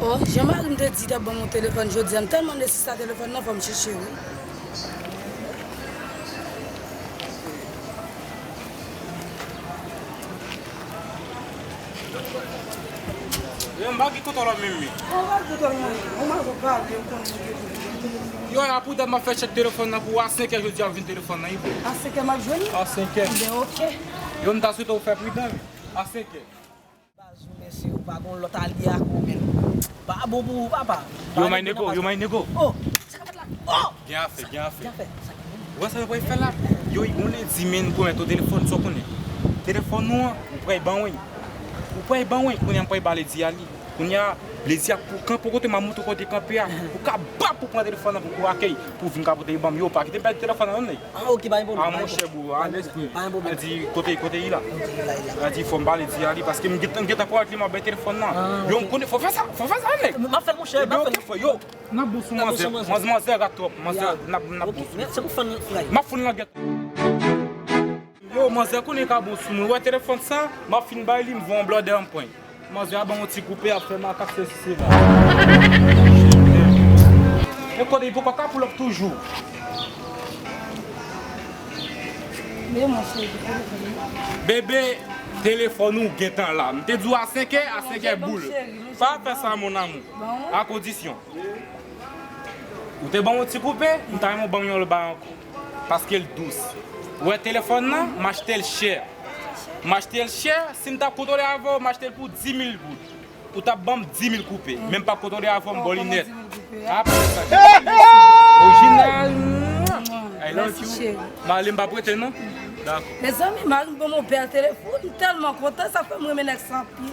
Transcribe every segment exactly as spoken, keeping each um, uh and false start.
Oh, jan mari m te di l t ap ban m yon telefòn jodi a, m tèlman nesesite telefòn nan, fò m chèche wi. Yo, m pa gen kontwòl menm, wi. Ou pa gen kontwòl, mwen. Ou pa gen kontwòl, mwen. Yo, a pou dat m ap fè chèk telefòn nan pou a senkè jodi a, vin telefòn nan, wi, bro. A senkè m ap jwenn li? A senkè. Ebyen, oke. Yo, m ta swete w fè pridan, wi. A senkè. Baz ou, mesye, ou pa gon lòt alye ak ou menm. Pa bon pou ou, papa. Yo, may nego, yo, may nego. Oh, sa k ap fèt la? Oh! Gen afè, gen afè. Gen afè. Sa k ap fèt? Ou wè sa yo pral fè la? Yo, yon lendi, men, m pwomèt ou telefòn, sa w konnen. Telefòn ou an, ou pral ban mwen. Ou pral ban mwen, kounye a m pral ba lendi a li. Kounye a, lendi a pou kanpe kote m ap montre w kote kanpe a. Ou ka bat pou pran telefòn nan pou, pou akèy. Pou vin ka pote l ban m. Yo, pa kite m pèdi telefòn nan non, nèg. Ah, ok, pa gen pwoblèm. Ah, monchè, bro, a lespri. Pa gen pwoblèm. Li di, kote, kote li la? Ok, li la, li la. Li di, fò m pale di a li, paske m gentan, m gentan kontak li, m ap bay telefòn nan. Ah, yo, ok. M konnen, fò fè sa, fò fè sa, nèg. M ap fè l, monchè, m ap fè l. Ebyen, ok, frè, yo. N ap bon sou manzè. N ap bon sou manzè. Manzè, manzè, gad twòp. Manzè, n ap, n ap bon sou li. Ok, men se pou fè l, frè. M ap fè l nan gèt. Yo, manzè, konnen ka bon sou mwen. Ou wè telefòn sa, m ap fin bay li, m voye yon blòdè, m pran. Manzè a ban yon ti koupe, ap fè makak, se si se la. E kote, li poko ka pull up toujou. Men mwen cheri, telefòn nan. Bebe, telefòn ou gentan la. M te di w a senkè, a senkè boul. Pa fè sa, mon amour. A kondisyon. Ou te ban m yon ti koupe, m ta renmen w ban m yon lòt bagay ankò. Paske l dous. Ou wè telefòn nan, m achte l chè. M achte l chè, si m t ap kontwole avè w, m achte l pou dis mil goud. Ou t ap ban m dis mil koupe. Men m p ap kontwole avè w, m ba w li nèt. A, pa fè sa. Orijinal. I love you. M ale, m p ap rete non. Dakò. Mezanmi, mari m ban m yon bèl telefòn, m tèlman kontan, sa fè m renmen nèg sa anpil.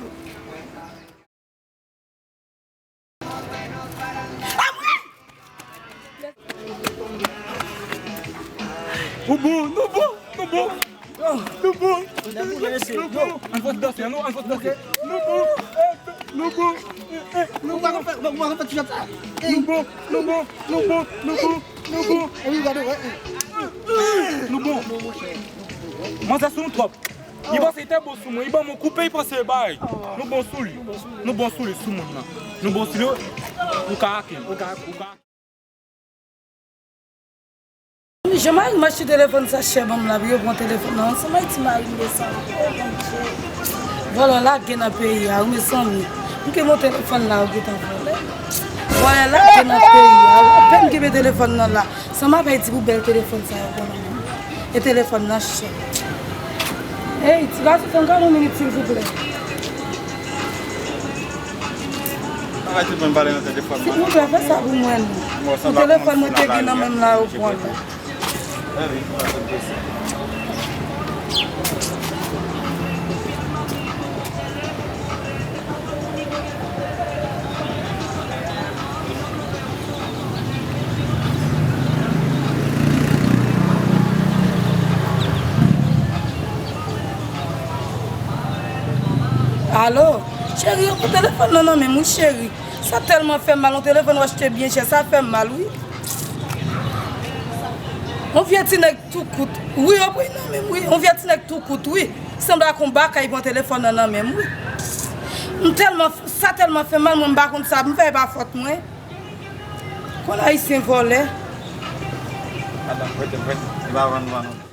Ou bon, nou bon, nou bon. Nou bon. Nou bon. Ann fòs danse, nou, ann fòs danse. Nou bon. Nou bon. Nou bon. Nou bon, nou bon, nou bon, nou bon, nou bon. Nou bon. Manzè sou nou twòp. Li panse li te bon sou mwen, li ban mwen koupe, li panse bay. Nou bon sou li. Nou bon sou li, sou moun nan. Nou bon sou li. Ou ka ake. Ou ka, ou ka. Jan mari m achte telefòn sa chè ban m la, pou yo pran telefòn nan ansanm ak ti mari m de sa. Oh, Bondye. Vòlè lage nan peyi a, wi, mezanmi. M gen yon telefòn la, ou gentan vòlè. Vòlè lage nan peyi a. Apèn m kenbe telefòn nan la. Sa m ap di pou bèl telefòn sa yo pran nan men m. E telefòn nan chè. Ey, ti gason, fè m gade yon minit, silvouplè. Papa, tout moun pale nan telefòn. Silvouplè, fè sa pou mwen, non. Pou telefòn mwen te gen nan men m la, yo pran l. Alo, cheri, yo pran telefòn nan nan men m wi, cheri. Sa tèlman fè m mal, yon telefòn w achte byen chè, sa fè m mal wi. Yon vye ti nèg tou kout. Wi, yo pran nan men m wi. Yon vye ti nèg tou kout wi. Sanble ak yon bakay pran telefòn nan nan men m wi. M tèlman, sa tèlman fè m mal, mwen m pa konn sa m fè, e pa fòt mwen. Konn ayisyen vòlè. Madanm, prete, prete. Li pa vann, vann non.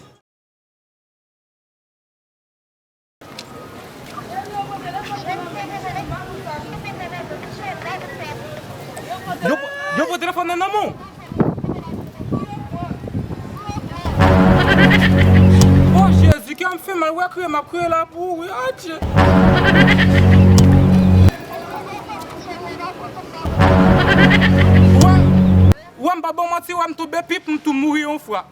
Yo, yo pran telefòn nan nan men w. Oh Jezi, kè m fè mal, wè kriye m ap kriye la pou ou wi, adje. Wè, wè m pa ba w manti, wè m tou bepip, m tou mouri yon fwa.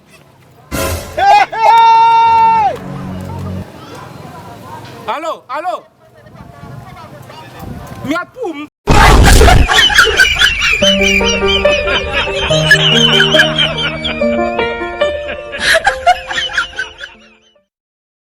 Alo, alo. Mèt pou m.